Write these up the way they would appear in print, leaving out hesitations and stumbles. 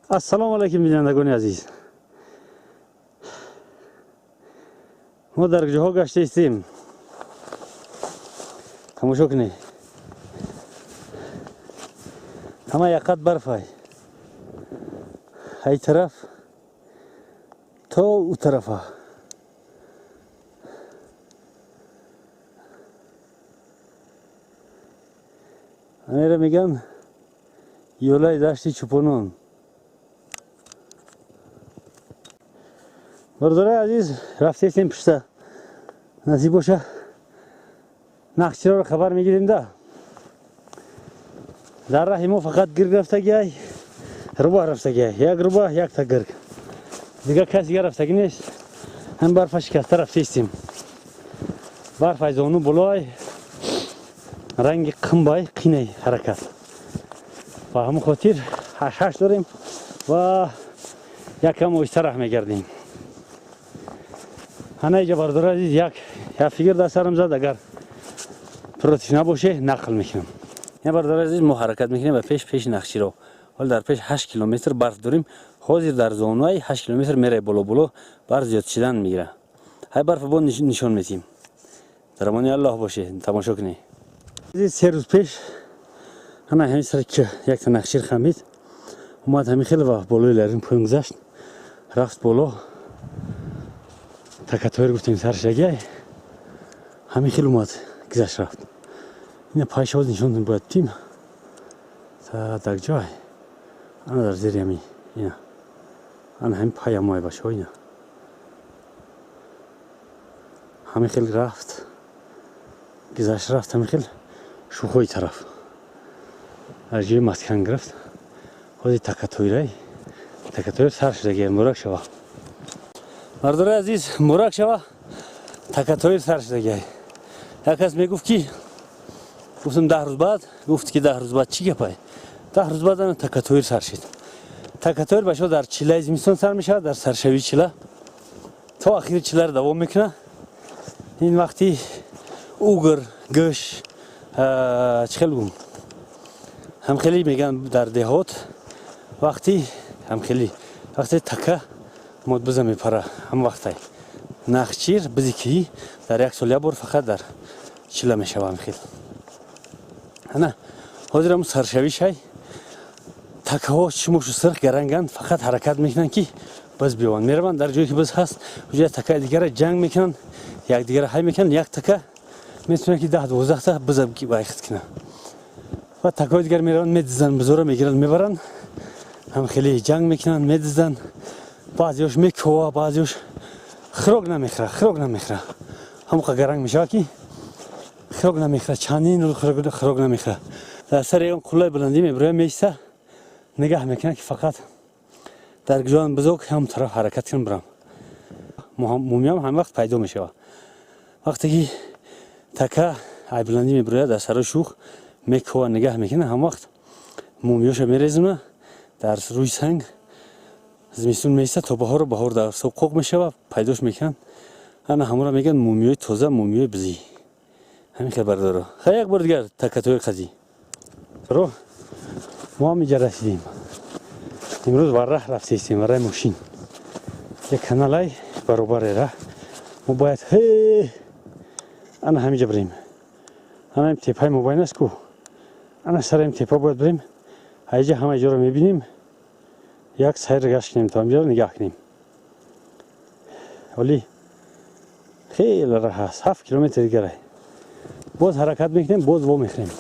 Ассалому алайкум, бинандагони азиз. Мо дар ҷоҳо гашта истем. Тамошо кунед. Ҳама яқат барфай. Ай тараф то у тарафа. Анера меган ёлаи дашти чӯпонон. Бародарои азиз, рафтестем пушта. Насиб боша, нақшироро хабар мегирем да. Дар раҳи мо фақат гирг рафтагиай, рӯбоҳ рафтагиай. Як рӯбоҳ, якта гирг. Дигар кас дигар рафтагӣ нест. Ҳам барфа шикаста рафтестем. Барф аз зону болой, ранги қимбай, қинай ҳаракат. Ба ҳамон хотир ҳаш дорем ва якам оҳиста раҳ мегардем. Ана иҷа, бародари азиз, як фигр дар сарам зад, агар против набоше, нақл мекунам. Я, бародари азиз, мо ҳаракат мекунем ба пеш, пеши нақширо. Ҳол дар пеш 8 километр барф дорем. Ҳозир дар зонаи 8 километр мерай боло боло, барф зиёд шидан мегира. Ҳай барф бо нишон метим. Дар амони Аллоҳ боше, тамошо кунед. 3 рӯз пеш ана ҳамин сар ки якта нақшир хамид, омад ҳамин хеле ва болои ларин поён гузашт, рафт боло. Такатоир гуфтем саршагиай, ҳамин хел омад, гузашт, рафт. Ина пайшоз нишон бояд тим. Та дар ҷой. Ана дар зери ҳамин ина. Ана ҳамин паямой башо ина. Ҳамин хел рафт. Гузашт, рафт ҳамин хел шухои тараф. Дар ҷои маскан гирифт. Ҳозир такатоирай. Такатоир сар шудагиай, мурак шава. Мардори азиз, мурак шава, такатоир сар шудагиай. Як кас мегуфт ки гуфтам 10 рӯз баъд, гуфт ки 10 рӯз баъд чӣ гапай? 10 рӯз баъд ана такатоир сар шид. Такатоир ба шумо дар чилаи зимистон сар мешавад, дар саршавии чила то ахири чиларо давом мекунад. Ин вақти угр, гӯш, чӣ хел гум? Ҳамхелӣ мегӯянд дар деҳот, вақти ҳамхелӣ, вақте така модбиза мепара, ҳам вақтай. Нахчир, бизи киҳӣ дар як сол як бор фақат дар чила мешава ҳамхел. Ана ҳозир ҳамун саршавӣ шай, такаҳо чишмошу сирх гаранганд, фақат ҳаракат мекунанд ки биз биёванд. Мераванд дар ҷое ки биз ҳаст, уҷа такаи дигара ҷанг мекунанд, якдигара ҳай мекунанд, як така метавонад ки 10-12 та биза байхит кунад. Ва такаҳои дигар мераванд, медизанд, бизора мегиранд, мебаранд, ҳам хеле ҷанг мекунанд, медизанд. Баъзеҳош мекова, баъзеҳош хирок намехӯра, хирок намехӯра. Ҳамоқа гаранг мешавад ки хирок намехӯра, чандин рӯз хирок намехӯра. Дар сари он қуллаи баландӣ мебирояд, меиста, нигаҳ мекунад ки фақат дар ҷоан бизок, ҳам тараф ҳаракат кунам, бирам. Мумиям ҳам вақт пайдо мешавад. Вақте ки така ай баландӣ мебирояд, дар сарои шух мекова, нигаҳ мекунад, ҳам вақт мумиёша мерезона, дар рӯи санг зимистон меиста то баҳору, баҳор дар соқоқ мешавад, пайдош мекунанд. Ана ҳамонро мегӯянд мумиёи тоза, мумиёи бизӣ. Ҳамин хел, бародаро. Хай, як бор дигар такатои қазӣ. Ро мо ҳам инҷа расидем. Имрӯз варраҳ рафтестем, варраи мошин. Як каналай баробаре раҳ. Мо бояд ҳе ана ҳаминҷа бирем. Ана ин тепаи мобайн аст ку. Ана сари ин тепа бояд бирем. Ҳайҷа ҳама ҷоро мебинем. Як сайр гашт кунем, то ҳамҷоро нигаҳ кунем. Оли хеле раҳ аст, 7 километр дигарай. Боз ҳаракат мекунем, боз во мехӯрем.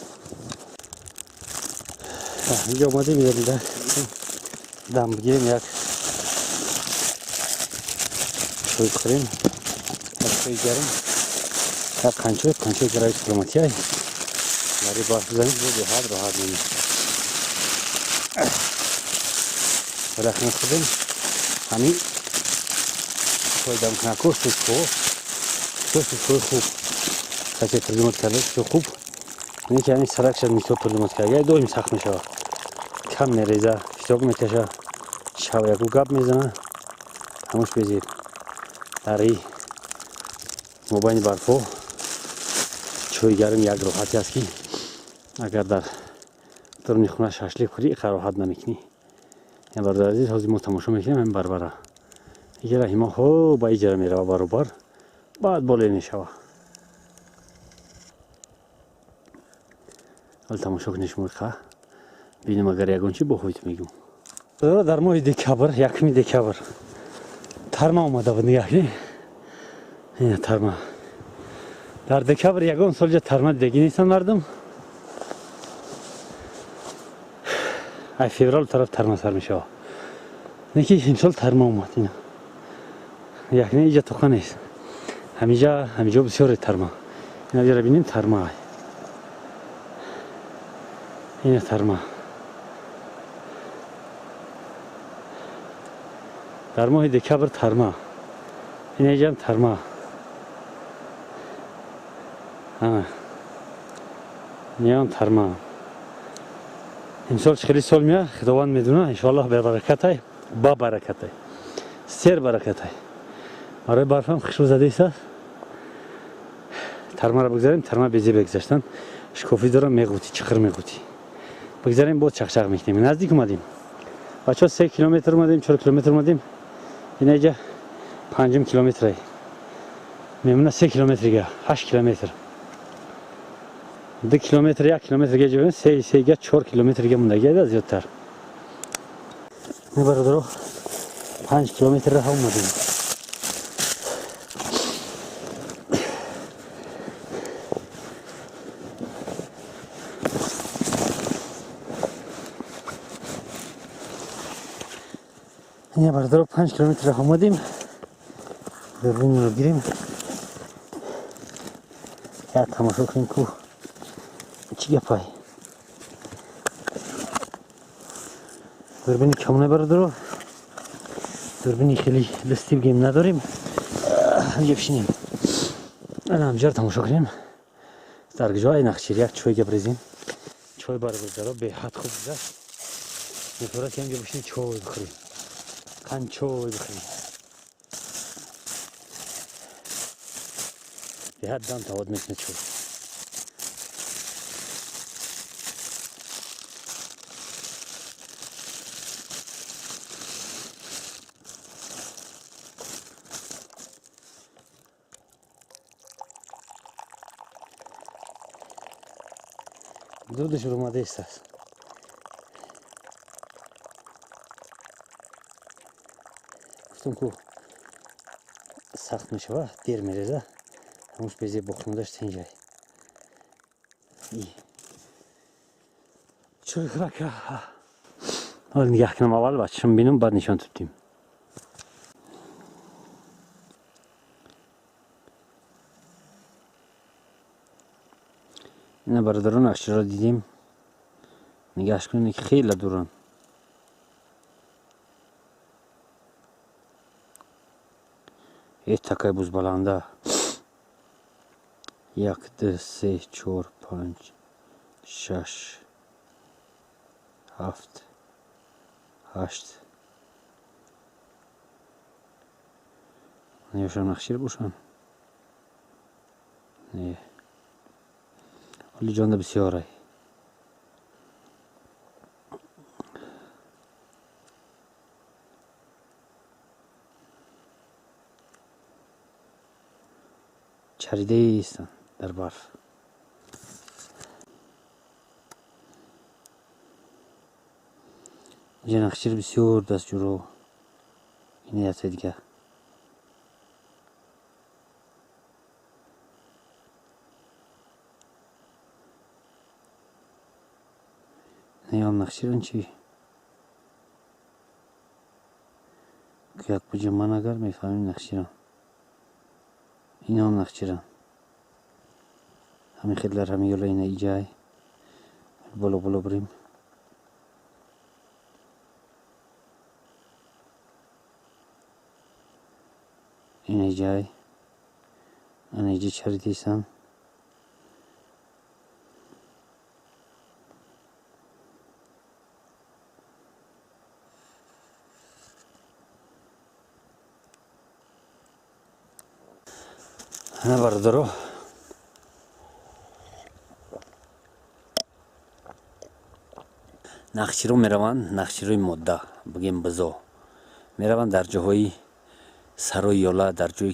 Инҷо омадем, дам бигирем, як чой бихӯрем, як чои гарм, як қанчой, қанчой гараи саломатиай. Бари барф бизанем, бо беҳад роҳат мемонем. Рахна хӯрдем, ҳамин чой дамкунако шуд, шуд чой хуб. Касе придумать карда, чой хуб. Не ки ҳамин саракша мисол придумать карда, доим сахт мешавад. Кам мереза, фиток мекаша, шав яку гап мезана, ҳамуш безеб. Дар и мобайни барфҳо чои гарм як роҳате аст ки агар дар даруни хона шашлик хӯрӣ, иқа роҳат намекунӣ. Бародари азиз, ҳозир мо тамошо мекунем ҳамин барбара. Иҷа Раҳима ҳо ба иҷара мерава баробар, баъд боле мешава. Ҳол тамошо кунед шумо қа. Бинем агар ягон чи бо ҳоит мегӯм. Дар моҳи декабр, 1 декабр тарма омада буд, нигаҳ кунед. Ина тарма. Дар декабр ягон сол ҷа тарма дидагӣ нестанд мардум. Ай феврал тараф тарма сар мешава. Неки имсол тарма омад ина. Нигаҳ кунед, иҷа тоқа нест. Ҳамиҷо бисёре тарма. Ина ҷара бинем тарма. Ина тарма. Дар моҳи декабр тарма. Ина иҷам тарма. Ана. Ниям тарма. Имсол хеле сол мея, Худованд медуна, иншоаллоҳ бебаракатай, ба баракатай. Сер баракатай. Барои барфам хушбӯ задааст. Тармаро бигзарем, тарма безе бигзаштан. Шкофӣ дорам, меғутӣ, чиқир меғутӣ. Бигзарем, боз чақчақ мекунем. Наздик омадем. Бачаҳо 3 километр омадем, 4 километр омадем. Ина иҷа 5 километрай. Мемона 3 километрига, 8 километр. 2 километр, 1 километрга ҷо, 3-га 4 километрга мондагида зиёдтар. Не бародаро, 5 километр роҳ омадем. Не бародаро, 5 километр роҳ омадем. Дурбинро гирем. Я тамошо кунем ку чӣ гапай. Дурбини камона бародаро. Дурбини хеле дасти бигем надорем. Ҳамҷа бишинем. Ана ҳамҷаро тамошо кунем. Дар ҷои нақшир як чой гап резем. Чой бародаро беҳад хуб гузашт. Мефурад ки ҳамҷа бишинем чой бихӯрем. Қанд чой бихӯрем. Беҳад дам тавод мекунад чой. Дудаш омадааст. Гуфтам ку сахт мешава, дер мереза. Ҳамуш безе боқимондаш тинҷай. Чой хӯрака. Ҳол нигаҳ кунам аввал ба чашм бинам, баъд нишон тутим. Ина бародарон нақширо дидем. Нигаҳш кунед ки хеле дуранд. Такай бузбаланда. 1, 2, 3, 4, 5, 6, 7, 8. Нешон нақшир бошанд? Не. Ҳоли ҷонда бисёрай. Чаридаистанд дар барф. Инҷа нақшир бисёр дастҷӯро. Ина яте дига. Неам нақширан чӣ? Як буҷа ман агар мефаҳмем нақширан. Инам нақширан. Ҳамин хел дар ҳамин ёла ина иҷай. Боло боло бирем. Ина иҷай. Ана иҷа чаридисан. Ана бародаро, Нахчиро мераванд, нахчирои модда, бигем бизо. Мераванд дар ҷоҳои сарои ёла, дар ҷое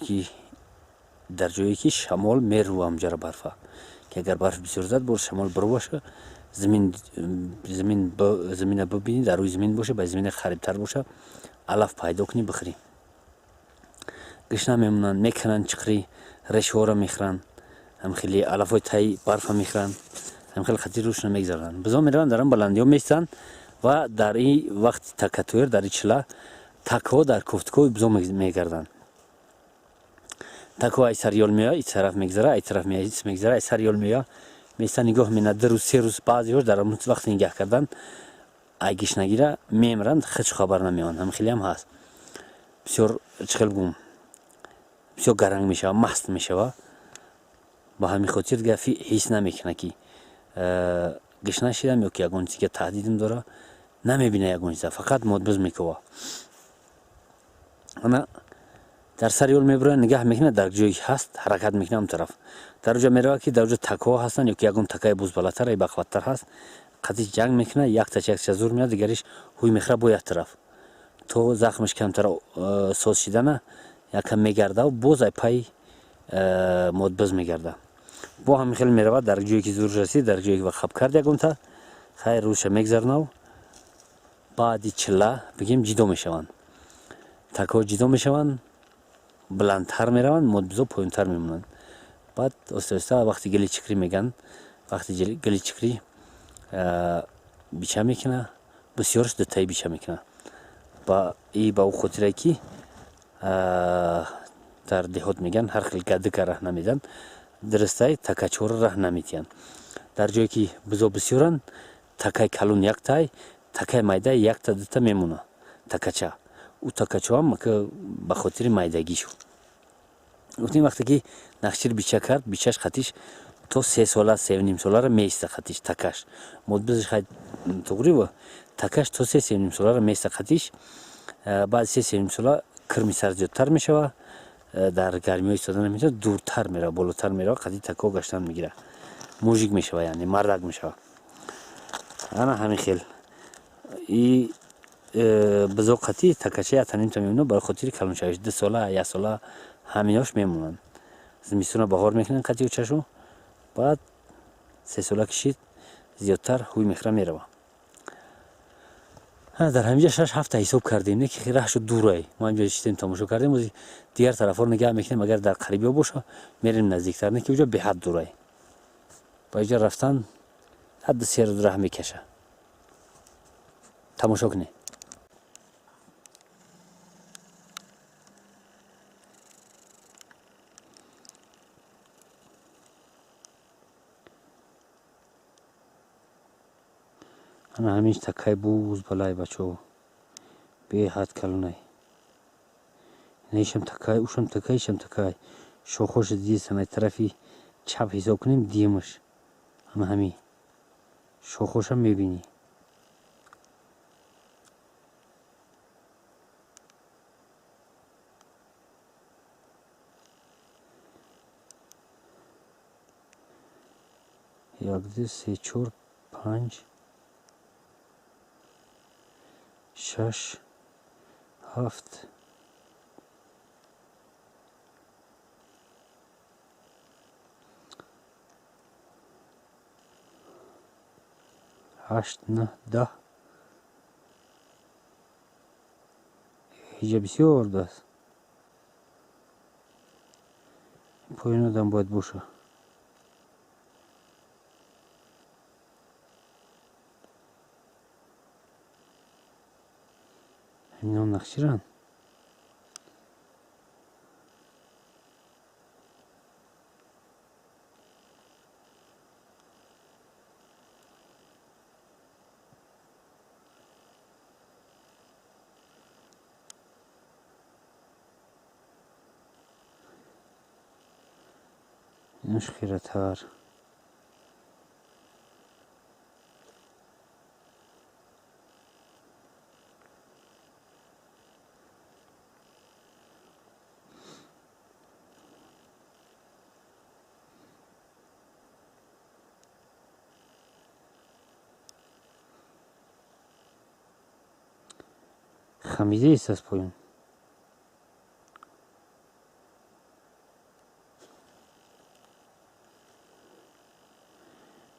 ки шамол мерӯва ҳамҷара барфа. Ки агар барф бисёр зад, боз шамол бирӯбаша, замина бибинӣ, дар рӯи замин боша, ба замина харибтар боша, алаф пайдо кунӣ, бихӯрӣ. Гишна мемонанд, мекунанд чиқрӣ, решҳоро мехӯранд, ҳам хеле алафҳои таи барфа мехӯранд, ҳам хеле хатир рӯшна мегзаронанд. Бизо мераванд дар он баландиҳо меистанд ва дар ин вақти такатуер, дар ин чила, такҳо дар кофтукови бизо мегарданд. Такҳо ай сар ёл меояд, ин тараф мегзара, ай тараф мегзара, ай сар ёл меояд, меистанд, нигоҳ менад, 2 рӯз, 3 рӯз, баъзеҳош дар он вақти нигаҳ кардан ай гишнагира мемиранд, хеч хабар намеоянд. Ҳам хеле ҳам ҳаст. Бисёр чӣ хел бигӯм, бисёр гаранг мешава, маст мешава. Ба ҳамин хотир дигар ҳис намекунад ки гишна шидам ё ки ягон чизе таҳдидам дора, намебина ягон чиза, фақат модбиз мекова. Ана дар сари ёл мебирояд, нигаҳ мекунад, дар ҷое ҳаст ҳаракат мекунад он тараф. Дар ҷо меравад ки дар ҷо такҳо ҳастанд ё ки ягон такаи буз баландтар, ай бақувваттар ҳаст, қатиш ҷанг мекунад, якташ якташа зур меяд, дигариш ҳуй мехӯрад бо як тараф. То захмаш камтар соз шидана якам мегардав, боз ай пай модбиз мегарда. Бо ҳамин хел меравад дар ҷое ки зур расид, дар ҷое ки хаб кард ягонта, хайр рӯзша мегзаронав. Баъди чила бигем ҷидо мешаванд. Такҳо ҷидо мешаванд, баландтар мераванд, модбизо поёнтар мемонанд. Баъд оста оста вақти гили чикрӣ меган, вақти гили чикрӣ бича мекуна, бисёрш дутаи бича мекуна. Ба и ба ӯ хотире ки дар деҳот меган ҳар хел гадика раҳ намедиҳанд, дурустай такачора раҳ намедиҳанд. Дар ҷое ки бизо бисёранд, такаи калон яктай, такаи майда якта дута мемона, такача. Ӯ такачоам ба хотири майдагишу. Гуфтем вақте ки нахчир бича кард, бичаш қатиш то 3 сола, 3.5 соларо меиста қатиш такаш. Модбизаш хай туғри такаш то 3-3.5 соларо меиста қатиш. Баъди 3-3.5 сола кирми сар зиёдтар мешава, дар гармиҳо истода наметавонад, дуртар мерава, болотар мерава, қади такҳо гаштан мегирад. Мужик мешава, яъне мардак мешава. Ана ҳамин хел. И бизо қатӣ такача якта нимта мемонад барои хотири калоншавиш. 2 сола, 1 сола ҳаминош мемонанд. Зимистона баҳор мекунанд қати учашу, баъд 3 сола кишид, зиёдтар ҳуй мехӯра мерава. Дар ҳаминҷа 6-7 та ҳисоб кардем, не ки раҳ шуд дурай. Мо ҳаминҷа шидем тамошо кардем, ози дигар тарафҳоро нигаҳ мекунем, агар дар қарибиҳо боша, мерем наздиктар, не ки уҷо беҳад дурай. Ба иҷо рафтан ҳадди 3 рӯз раҳ мекаша. Тамошо кунед. Ана ҳамин такаи буз балай бачаҳо, беҳад калонай. Ишам такай, ушам такай, ишам такай. Шохоша дидистам, ай тарафи чап ҳисоб кунем, димаш. Ана ҳамин шохошам мебинӣ. Як, ду, се, чор, панҷ, шаш, ҳафт, ҳашт, нӯҳ, 10. Ҳиҷа бисёр даст. Поёнодам бояд боша. Ҳаминам нақширанд. Инаш хиратар. Хамидест аз поён.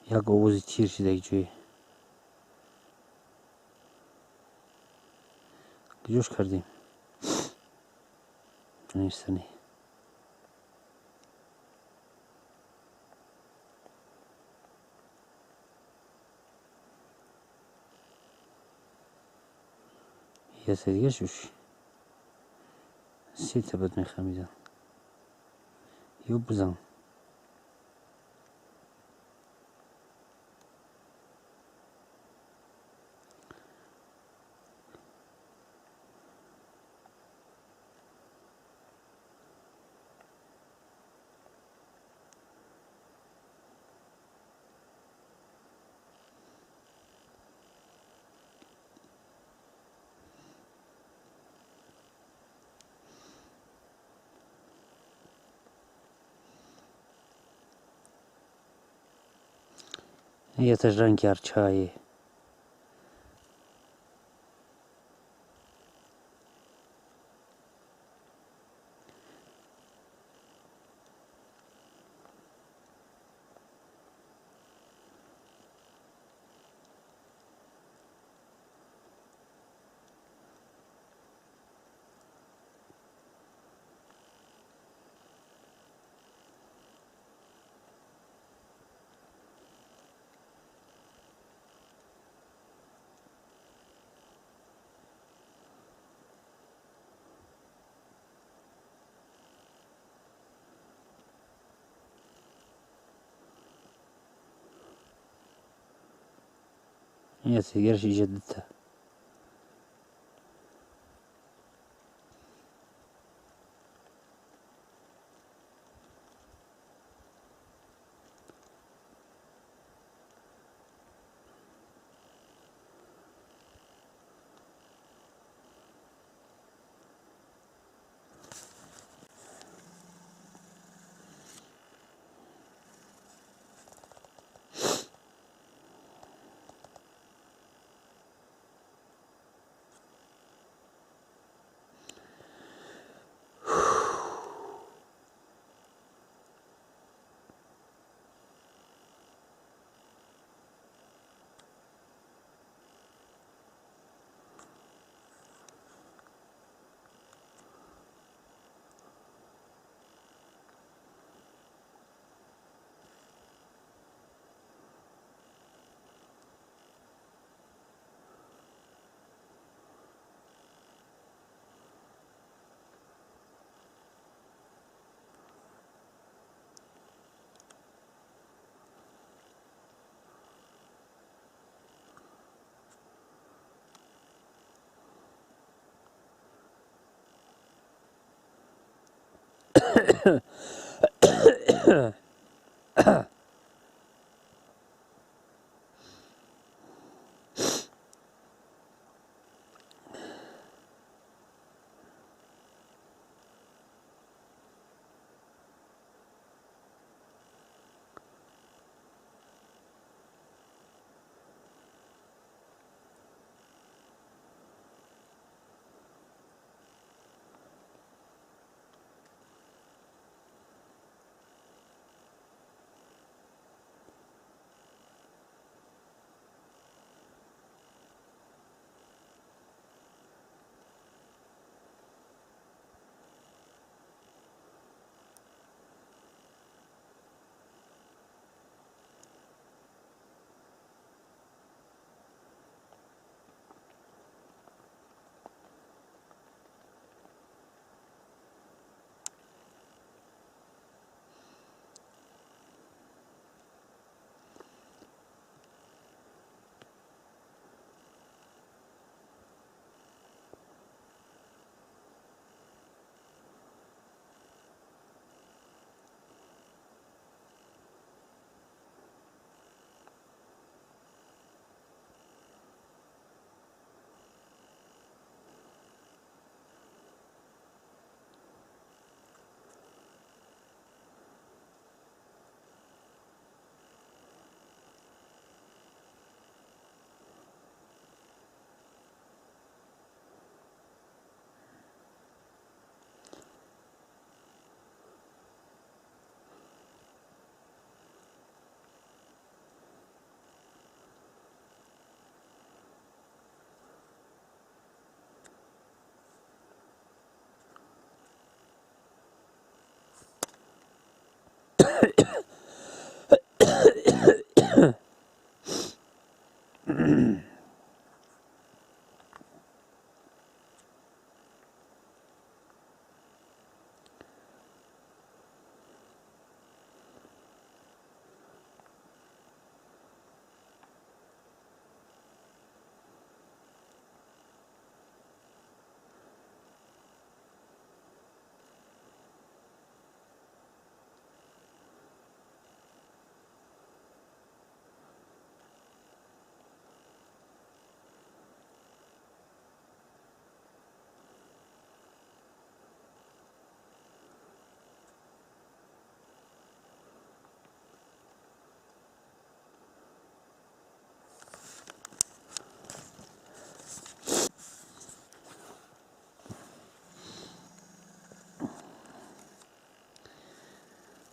Як овози тир шида ҷое. Куҷош кардем? Нестани. Ясе дига шуш. Сета бад мехамидан. Ё бузан. Это ранги арчаи. Нет, я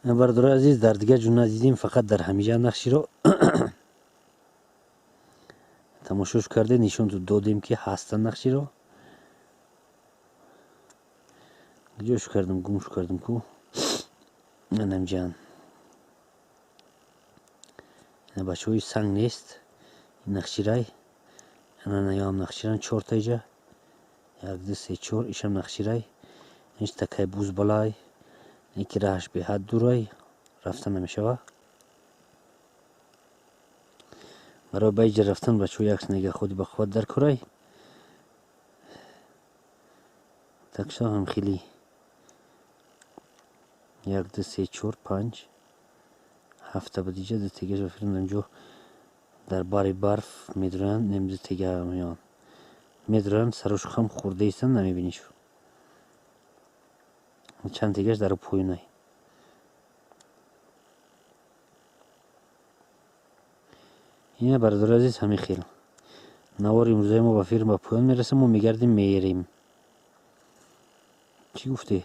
Бародарои азиз, дар дигар ҷо надидем, фақат дар ҳамиҷа нақширо тамошош карде, нишон додем ки ҳастан нақширо. Ҷош кардам, гумш кардам ку. Анамҷан. Ина бачаҳои санг нест. Ин нақширай. Ана наёам нақширан чорта иҷа. 1 2 3 4 ишам нақширай. Инш такай буз балай. Ики раҳаш беҳад дурай. Рафта намешава. Барои ба иҷа рафтан бачаҳо як снега худи ба қувват дар курай. Так что ҳам хеле 1 2 3 4 5 7 ба диҷа ду тега шофирам ҷо дар бари барф медроянд, нем ду тега меоянд. Медроянд, сарош хам хурдаистанд, намебинишу. Чанд тегаш дар поёнай. Ина бародари азиз, ҳамин хел. Навори имрӯзаи мо ба филм ба поён мерасад, мо мегардем, мерем. Чӣ гуфтӣ?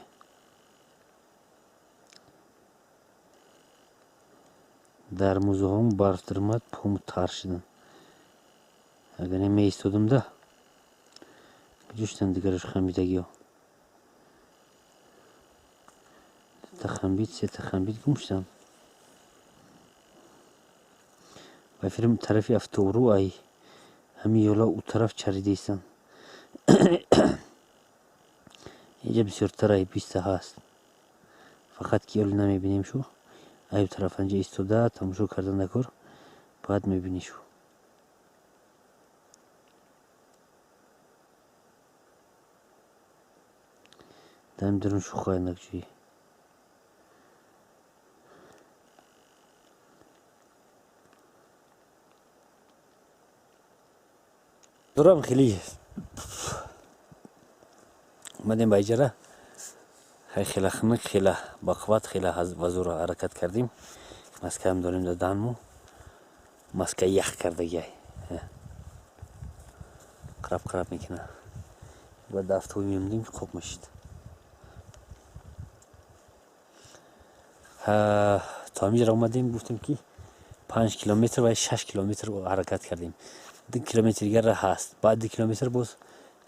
Дар музоҳом барф даромад, пому тар шудам. Агар не меистодам да. Куҷо шуданд дигарош хамбидагиҳо? Дута хамбид, сета хамбид гум шуданд. Ба филм тарафи автору ай ҳамин ёла у тараф чаридаистанд. Инҷа бисёртар ай биста ҳаст. Фақат ки ёли намебинем шу. Ай у тараф анҷа истода тамошо кардан дакор, баъд мебинӣ шу. Дам дурун шухоянд як ҷои. Дурам хеле омадем ба иҷара. Хеле хунук, хеле бақувват, хеле вазур ҳаракат кардем. Маскаам дорем дар даҳанмо. Маска ях кардагиай. Қараб қараб мекунад. Баъд дафтҳои мемондем, хоб мешид. То ҳаминҷара омадем, гуфтем ки 5 километр ва 6 километр ҳаракат кардем. 2 километр дигар раҳ ҳаст. Баъд 2 километр боз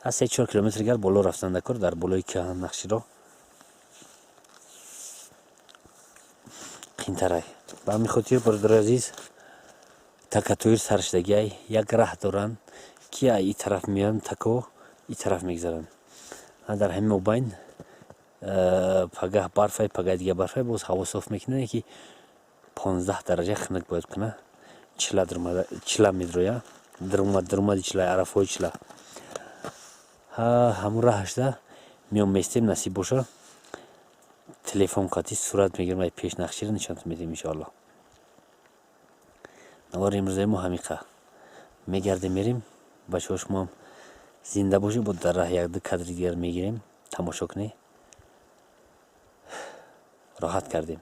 аз 3-4 километр дигар боло рафтан дакор дар болои кӯҳ нақширо. Қинтарай. Ба ҳамин хотир бародари азиз, такатуир саршудагиай як раҳ доранд ки ай и тараф меоянд, тако и тараф мегзаранд. Дар ҳамин мобайн пагаҳ барфай, пагаҳ дига барфай, боз ҳаво соф мекунад ки 15 дараҷа хунук бояд кунад. Чила медроя, даромади чила, арафҳои чила. Ҳамун раҳашда меом местем, насиб боша. Телефон қатӣ сурат мегирем, ай пеш нақширо нишонтон медиҳем иншоаллоҳ. Навори имрӯзаи мо ҳамиқа. Мегардем, мерем, бачаҳо шумоам зинда бошед, бо дар раҳ як ду кадри дигар мегирем, тамошо кунед. Роҳат кардем.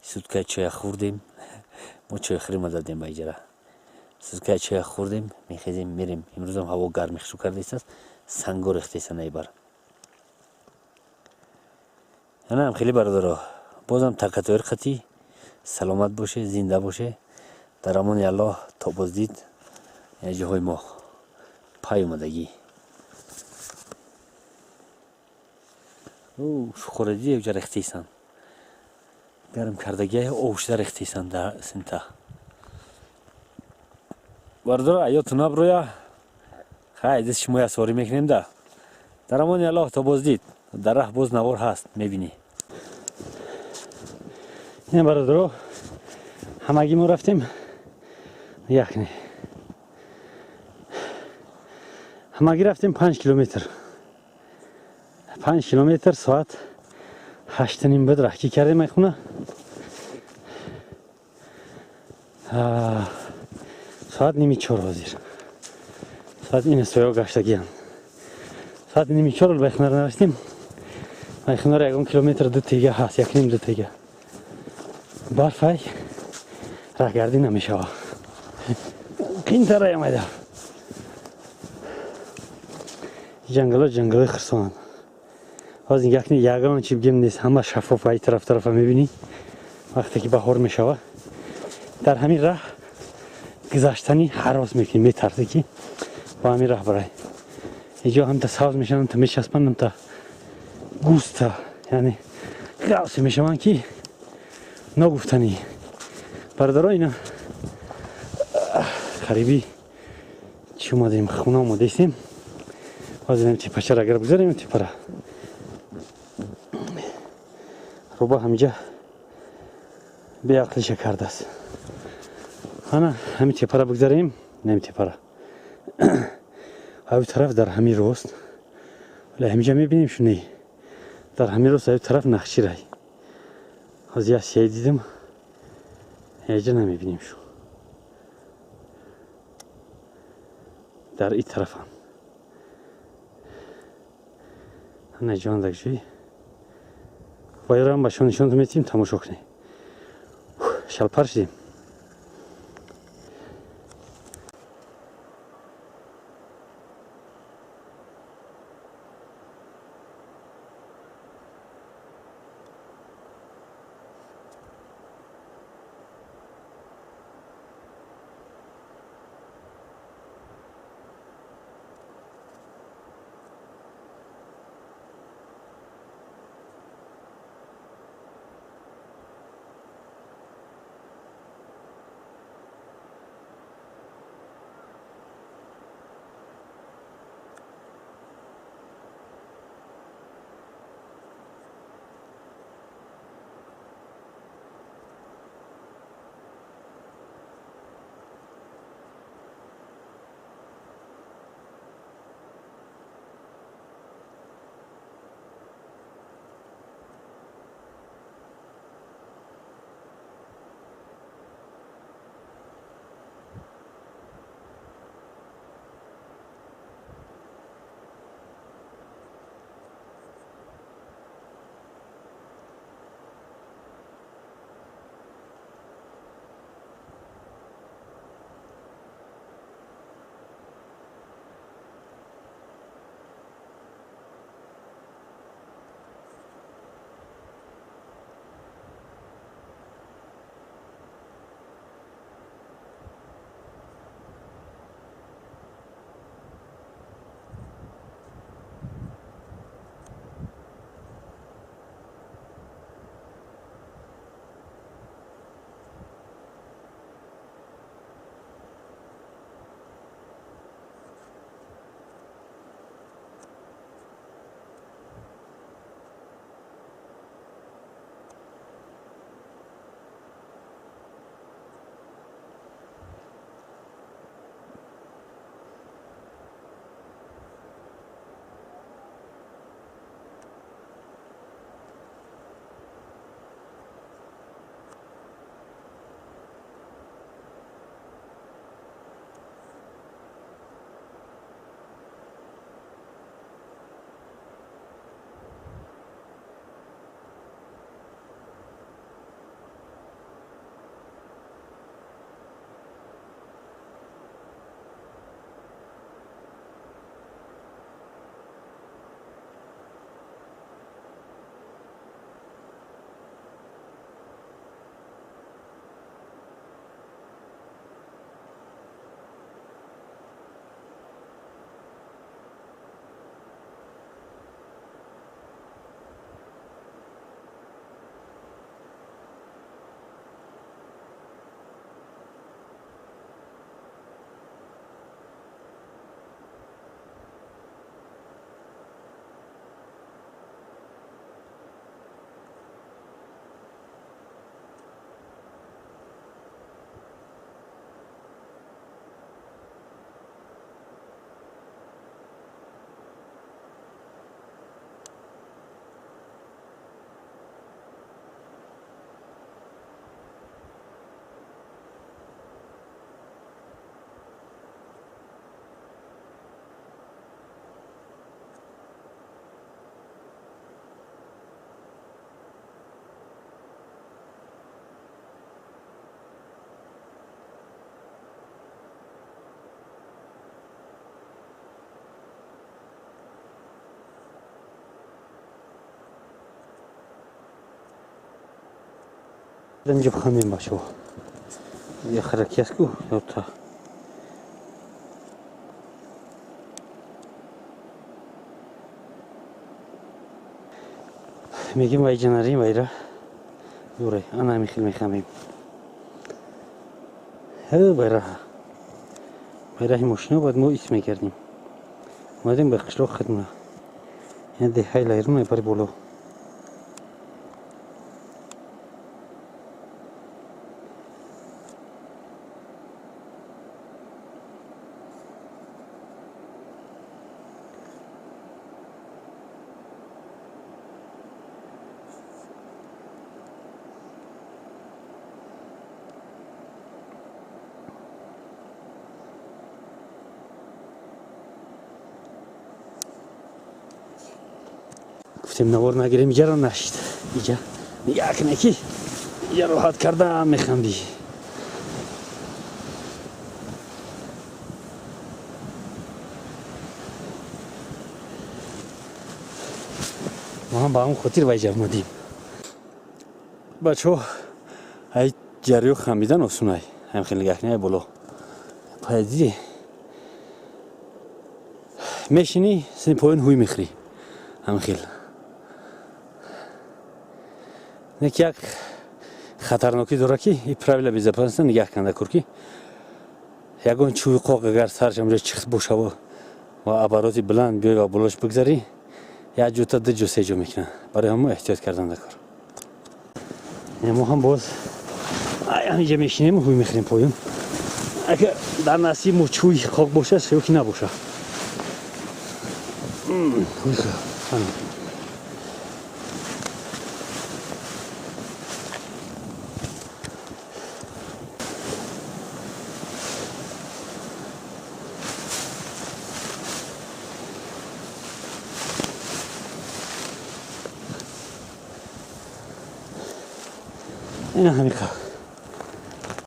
Суткаи чоя хӯрдем. Мо чойхӯрӣ мададем ба иҷара. Суткаи чоя хӯрдем, мехезем, мерем. Имрӯзам ҳаво гарми хушу кардааст, санго рехтаистанд айбар. Анаам хеле бародаро, бозам такатуир қатӣ, саломат боше, зинда боше. Дар амони Аллоҳ то боздид ҷоҳои мо пай омадагӣ. Шухорадӣ якҷа рехтаистанд. Гарм кардагиай овшда рехтаистанд дар синта. Бародаро, аёту наброя. Хай, даст шумоя сорӣ мекунем да. Дар амони Аллоҳ то боздид. Дар раҳ боз навор ҳаст, мебинӣ. Ина бародаро, ҳамагӣ мо рафтем. Як не. Ҳамагӣ рафтем 5 километр. 5 километр соат 8:30 буд раҳкӣ кардем ай хона. Соат 3:30 ҳозир. Соат ин соё гаштагиам. Соат 3:30 ба хона нарасидем. Ай хона ягон километр ду тега ҳаст, як ним ду тега. Барфай раҳгардӣ намешава. Қинтарай омада. Ҷангало ҷангалои хирсонанд. Ҳозир нигоҳ кунед, ягон чи бигем нест, ҳама шаффоф ай тараф тарафа мебинӣ. Вақте ки баҳор мешава, дар ҳамин раҳ гузаштанӣ ҳарос мекунӣ, метарсӣ ки ба ҳамин раҳ барай. Иҷо ҳамта сабз мешаванд, ҳамта мечаспанд, ҳамта густа, яъне ғавсе мешаванд ки ногуфтанӣ. Бародаро, ина қариби чӣ омадем, хона омадаистем. Ҳозир ин тепачара агар бигзарем, тепара рӯба ҳамиҷа беақлиша кардааст. Ана ҳамин тепара бигзарем, ҳамин тепара аю тараф дар ҳамин рост, вале ҳамиҷа мебинем шуни дар ҳамин рост аю тараф нахчирай. Ҳозир як сияй дидам, яҷа намебинем шу. Дар ин тарафам ана ҷондак ҷӯй вайрам ба шумо нишон метиҳем, тамошо кунед. Шалпар шудем. Инҷа бихамем, бачаҳо. Яхараки аст ку ёта. Мегим вайҷа нарим, вайра дуре. Ана ҳамин хел мехамем. Байраҳа. Байраҳи мошино бояд мо ис мекардем. Омадем ба қишлоқ хидма. Ин деҳаи Лайрун бари боло. Гуфтем навор нагирем, иҷаро нашид. Иҷа нигаҳ кунед ки иҷа роҳат карда механдӣ. Мо ҳам ба ҳамон хотир ба иҷа омадем. Бачаҳо, ай ҷарё хамидан осунай. Ҳам хеле нигаҳ кунед, ай боло. Пая дидӣ? Мешинӣ, сини поён ҳуй мехӯрӣ. Ҳам хел. Нек як хатарнокӣ дорад ки и правила безопасности нигаҳ канда кур ки ягон чӯби қоқ агар сарш ҳамҷо чихт бошава ва обороти баланд биёй ва болош бигзарӣ, як ҷота ду ҷо се ҷо мекунад. Барои ҳамо эҳтиёт кардан дар кор. Мо ҳам боз ай ҳаминҷа мешинем, ҳуй мехӯрем поён. Агар дар насиб мо чӯи қоқ бошад, ё ки набошад. Ина ҳамин қоқ.